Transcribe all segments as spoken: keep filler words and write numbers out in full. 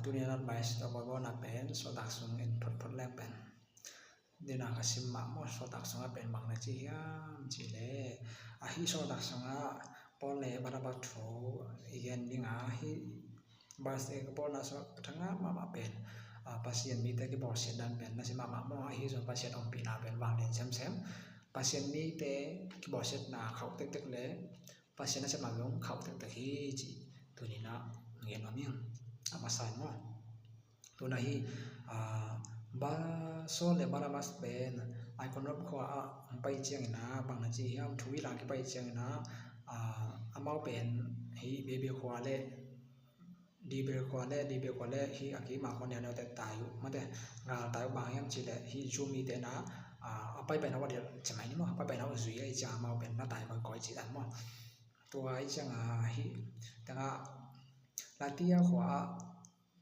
Tuni a advice tawh bawlbawlna pen sawltak sung in photphot leng pen dina ka sim mah maw. Sawltak sungah pen bang na ci hiam cih leh, ahi sawltak sungah Paul le Barnabas thu i gen ding a, hih verse eight ka bawlna sungah ka thangah mahmah pen, a, Pasian mite kibawlsiat dan pen na sim mahmah maw. Ahi zong Pasian ompihna pen vanglian semsem, Pasian mite kibawlsiatna khauh tektek le Pasian nasepna zong khauh tektek hi cih tuni-in ah gen nuam ing. A masa in maw, tuna hi, a, Ba-, Saul le Barnabas pen Iconium khua ah hong pai ciangin ah bang na ci hiam, thu i la kipai ciangin ah, a, amau pen hih Derbe khua le Derbe khua le, Derbe khua le hih a kim a khua neuneu tawh tai uh, mate, galtai uh. Bang hiam cih leh hih Jew mite in ah, a, a paipaina uh a dial ci mai ni maw, a paipaina uh zui ahih ciangin amau pen na tai kawikawi cih dan maw. Tua ahih ciangin ah hih tengah Lasea khua ah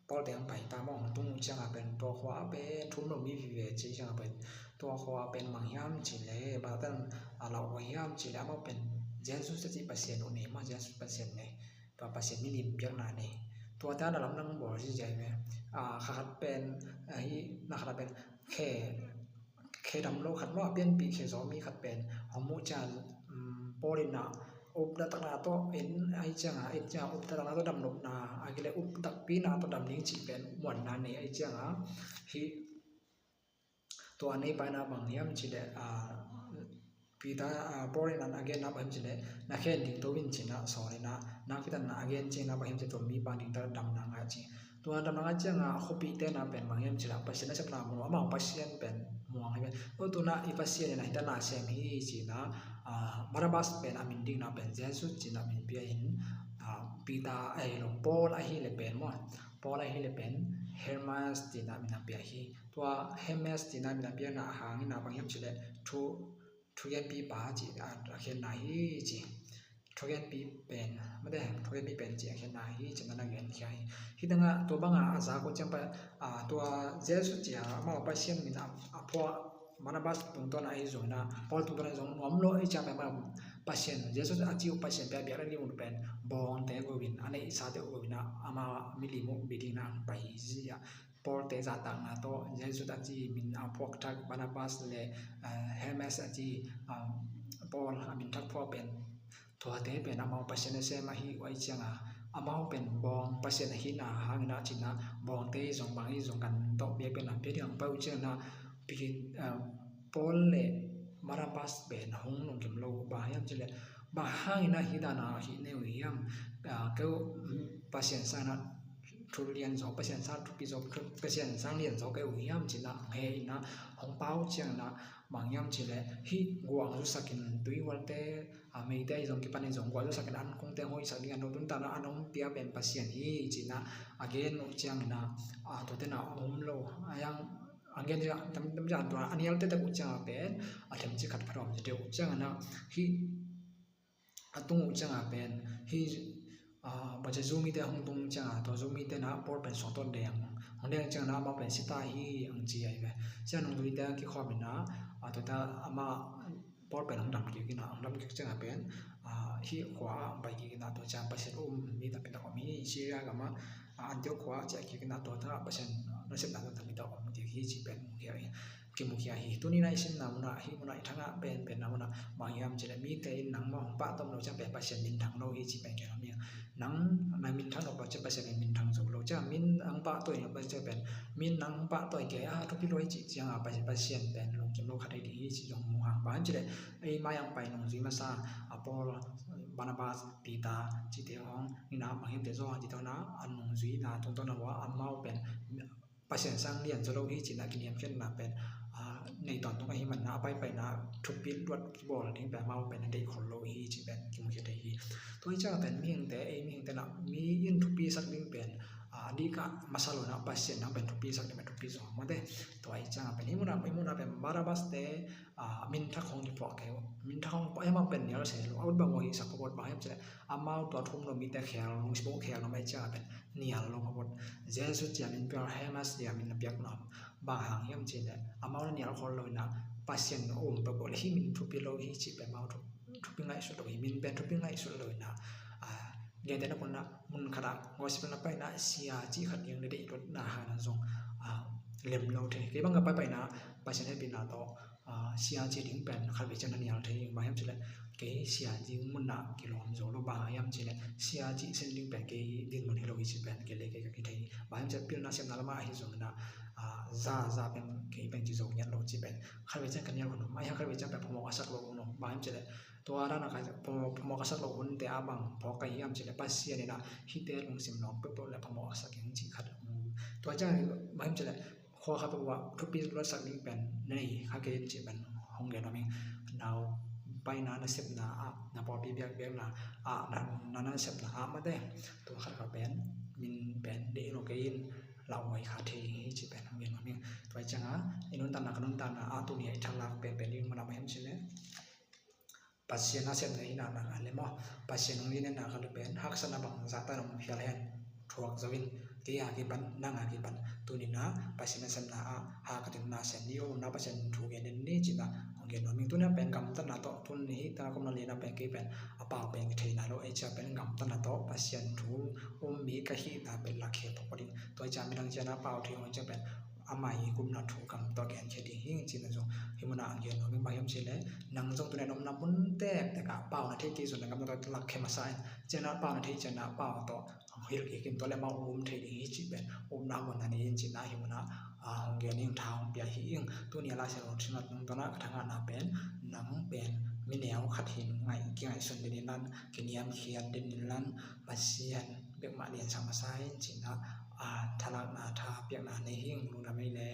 Paul teng pai ta maw. Hong tung uh ciangin ah pen tua khua ah pen thu um lo mi vive ci ciangin ah pen, tua khua ah pen bang hiam cih leh, bang tan a lauhuai hiam cih leh, amau pen Jesus a cih Pasian uh nei maw, Jesus Pasian nei. Tua Pasian milim biakna nei. Tuate a na lamdang bawl ziahziah hi ve. A, kha khat pen, a, hih na khat pen khe, khe dam lo khat maw, a pianpih khe zaw mi khat pen hong muh ciangin, um, Paul in ah upna takna tawh en, ahih ciangin, ahih ciangin upna takna tawh dam nopna, ahih kei leh upna takpina tawh dam ding cih pen muanna nei ahih ciangin, hih tua a neipa in ah bang hiam cih leh, a, Peter, a, Paul in ah a genna bang hiam cih leh, na khen ding to in ci-in ah sawl in ah, nakpi takin a gen ciangin ah bang hiam cih leh tua mipa ding ta damna ngah ci. Tua damna ngah ciangin ah khuapihte in ah pen bang hiam cih leh Pasian nasepna mu lo, amau Pasian pen muang hi ve. Tua tuni-in ah i Pasian in ah hih dan a sem hi ci-in ah, a, Barnabas pen a min ding in ah pen Jesus ci-in ah min pia in, a, Peter, a hi lo, Paul ahih leh pen maw, Paul ahih leh pen Hermes ci-in ah min a pia hi. Tua Hermes ci-in ah min a piakna hang in ah bang hiam cih leh thu, thugenpipa cih a, a khenna hi ci. Thugenpi pen, mate, thugenpi pen cih a khenna hi ci-in ah na genkhia hi. Hih tengah tua bangin a zak uh ciang pen, a, tua Jesus ci-a amau Pasian min a, a phuak Barnabas tungtawn ah ahi zongin ah, Paul tungtawn ah ahi zong nuam lo ahih ciang pen, Pasian, Jesus a ci uh Pasian pen a biak ding uh pen bawngte go in, a neihsate uh go in ah, ama milim uh bi dingin ah hong pai hi ci-a. Pawlte zahtakna tawh, Jesus a ci min a phuak thak Barnabas le, eh, Hermes a ci, um, Paul a min thak phuak pen, tuate pen amau Pasian nasem ahi uh ahih ciangin, amau pen bawng Pasian ahihna hangin ah ci-in ah, bawngte zong bang hi zong gan tawh biakpiakna pia ding a hong pai uh ciangin ah, pi-, eh, Paul le Barnabas pen hong lungkim lo uh. Bang hiam cih leh, bang hangin ah hih dan a hih na hi uh hiam, ah, kei uh, mm, Pasian sangin ah thu lian zaw, Pasian sang thupi zaw, Pasian sang lian zaw ka hi uh hiam ci-in ah hong he in ah, hong pau ciangin ah bang hiam cih leh, hih guah zusak in, tuihualte, a, meite ahi zong kipan ahi zong guah zusak in, an kungte hoihsak ding an lo, tun tan ah an hong pia pen Pasian hi ci-in ah a gen uh ciangin ah, a, tuate in ah um lo, a, yang, a gen ciang tam, tam ciang tua a nial tektek uh ciangin pen a themcik khat pha dawm ci deuh uh ciangin ah, hih a tung uh ciangin pen, hih, ah, bang ci, Jew mite hong tung ciangin, tua Jew mite in ah Paul pen suang tawh deng, hong deng ciangin ah amau pen si ta hi hong ci ahi ve. Sia nungzuite kikhawm in ah, ah, tua ta amah Paul pen hong dam kik in ah, hong dam kik ciangin pen, ah, hih khua ah hong pai kik in ah, tua ciang Pasian um mi tampi tak om hi. Syria gam ah, ah, Antioch khua ah ciah kik in ah, tua ta Pasian nasepna tawh tampi tak om kik hi cih pen hong hiah hi. Kimukhia hi. Tuni-in ah i simna munah, hih munah i thangah penpenna munah bang hiam cih leh, mite in nangmah hong pahtawi lo ciang pen Pasian minthang lo hi cih pen gen nuam ing. Nang na minthang nop lo ciang Pasian in minthang zo lo. Ciang min nang pahtawi nop lo ciang pen, min nang pahtawi kei a thupi lo hi cih ciangin Pasian, Pasian pen lungkim lo khat hi ding hi cih zong mu hang. Bang hiam cih leh, ei mai-ah hong pai nungzui masa, a, Paul, Barnabas, Peter cihte hong, ni na bang hiam te zong cihte hong na, a nungzuina tungtawn a, amau pen Pasian sang lian zaw lo hi cih na kiniamkhiatna pen, ah, nei tawntung ahih manin ah, a paipaina thupi luat kibawl ding pen amau pen a deih khol lo hi cih pen kimukhia thei hi. Tua hi ciangin pen mihingte, ei mihingte in ah mi in thupisak ding pen, ah, a dik a masa lo in ah, Pasian nang pen thupisak ding pen thupi zaw mate. Tua hi ciangin pen hih munah, hih munah pen Barnabas te, ah, minthak hong kiphuak kei uh. Minthak hong phuak, amau pen nial se lo. A ut bang uh hihsak phot, bang hiam cih leh, amau tua thu um lo mite khel, lungsim uh khel nuam ahih ciangin pen nial lo phot. Jesus ci-a min piak, Hermes ci-a min na piak nuam. Bang hang hiam cih leh, amau na nial khol lo in ah, Pasian um peuhpeuh leh hih min thupi lo hi cih pen amau thu, thupi ngaihsut lo hi. Min pen thupi ngaihsut lo in ah, ah, Gentehna mun ah, mun khat ah gospel na paina sia cih khat ding na deih lotna hangin zong lem lo thei. Kei bang ka paipaina Pasian hehpihna tawh sia cih ding pen khatvei ciang na nial thei. Bang hiam cih leh kei sia ding mun ah kilawm zo lo, bang hiam cih leh sia cih sem ding pen kei dinmun hi lo hi cih pen kei le kei ka kithei. Bang hiam cih leh pilna sepna lamah ahi zongin ah za za pen kei pen ci zo ngiat lo cih pen khatvei ciang ka nial hun om, ahi hang khatvei ciang pen phamawh a sak lo hun om. Bang hiam cih leh tua dan a ka phamawh a sak lo hunte ah bang phawk ka hiam cih leh Pasian in ah hihte lungsim nawk peuhpeuh leh phamawh a sak ing cih khat. Tua ciang bang hiam cih leh khua khat peuhpeuh ah thupi luatsak ding pen nei kha kei in cih pen hong gen nuam ing. Nau paina na sepna ah, na pawlpi biakpiakna ah, na nasepna ah mate tua khat khat pen min pen deih lo kei in lauhuai kha thei hi cih pen hong gen nuam ing. Tua ciang a i nuntakna, ka nuntakna ah tuni a i thalak penpen ding mun ah bang hiam cih leh Pasian nasepna hi nak nak a le maw, Pasian hong lian nak a le pen haksatna bangzah ta nong phial hen thuak zo in, kei a kipan, nang a kipan tuni na Pasian nasepna ah hakatin na sem ni, om na Pasian thu gen den ni cih na hong gen nuam ing. Tuni a pen gamtatna tawh, tuni hih ta kumna lian a pen kei pen a pau pen kithei nai lo, ei cia pen gamtatna tawh Pasian thu um mi ka hihna pen lakkhe phot ding. Tua i cia midang cia na pau thei hong cia pen ama i kumna thu kam tawh gen khe ding hing cih na zong hih mun ah gen nuam ing. Bang hiam cih leh nang zong tuni a nopna mun tektek ah pau na thei kei zong na gamtatna tawh lakkhe masa in, cia na pau na thei cia na pau tawh hilh kik in, tua leh amau um thei ding hi cih pen upna hong guan na ni in cih na hih mun ah hong gen ing, tha hong pia hi ing. Tuni a Lai Siangtho simna tungtawn ah ka thangahna pen nang pen mi neu khat hi in ngaih, kingaihsun den in lan, kiniamkhiat den in lan, Pasian bek mah liansak masa in cih na thalakna, tha piakna nei hi ing. Lungdam ei le.